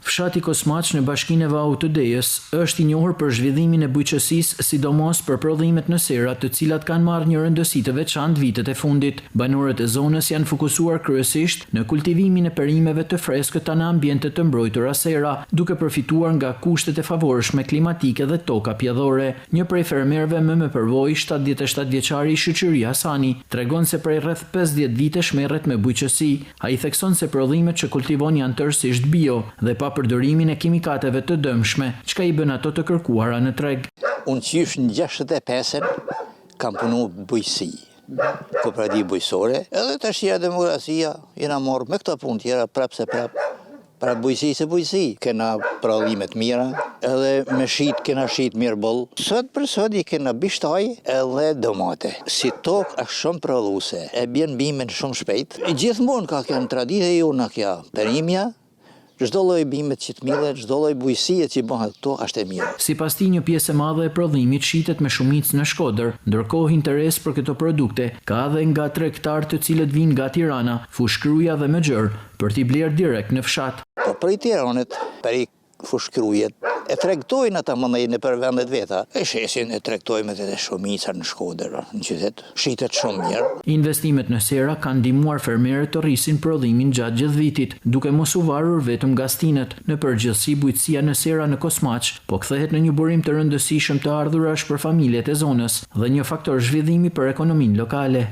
Fshati Kosmaç në bashkinë e Vaut të Dejës është i njohur për zhvillimin e bujqësisë, sidomos për prodhimet në sera, të cilat kanë marrë një rëndësi të veçantë vitet e fundit. Banorët e zonës janë fokusuar kryesisht në kultivimin e perimeve të freskëta në ambiente të mbrojtura sera, duke përfituar nga kushtet e favorshme klimatike dhe toka pjellore. Një prej fermerëve më me përvojë, 77 vjeçari Shyqyri Hasani, tregon se prej rreth 50 vitesh merret me bujqësi. Ai thekson se prodhimet që kultivon janë tërësisht bio dhe pa përdorimin e kimikateve të dëmshme, çka i bën ato të kërkuara në treg. Unë qysh në 65-ën kam punu bujqësi, kooperativë bujqësore, edhe tash ja demokracia, jena marrë me këto punë tjera, prapë se prapë, pra bujqësi se bujqësi. Kena prodhime të mira, edhe me shit, kena shit mirë boll. Sot për sot i kena bishtaj edhe domate. Si tokë është shumë prodhuese, e bjen bimën shumë shpejt. Gjithmonë ka qenë traditë e jona kjo perimja, çdo lloj bime që të millet, çdo lloj bujqësie që bëhet këtu është e mirë. Sipas tij, një pjesë e madhe e prodhimit shitet me shumicë në Shkodër, ndërkohë interes për këto produkte ka edhe nga tregtarë të cilët vijnë nga Tirana, Fushë-Kruja dhe më gjerë, për t'i blerë direkt në fshat. Po prej Tiranit, prej Fushë-Krujet, e tregtojnë ata më në për vendet veta. E shesin, e tregtojnë edhe shumica në Shkodër, në qytet. Shitet shumë mirë. Investimet në sera kanë ndihmuar fermerët të rrisin prodhimin gjatë gjithë vitit, duke mos u varur vetëm nga stinët. Në përgjithësi, bujqësia në sera në Kosmaç po kthehet në një burim të rëndësishëm të ardhurash për familjet e zonës dhe një faktor zhvillimi për ekonominë lokale.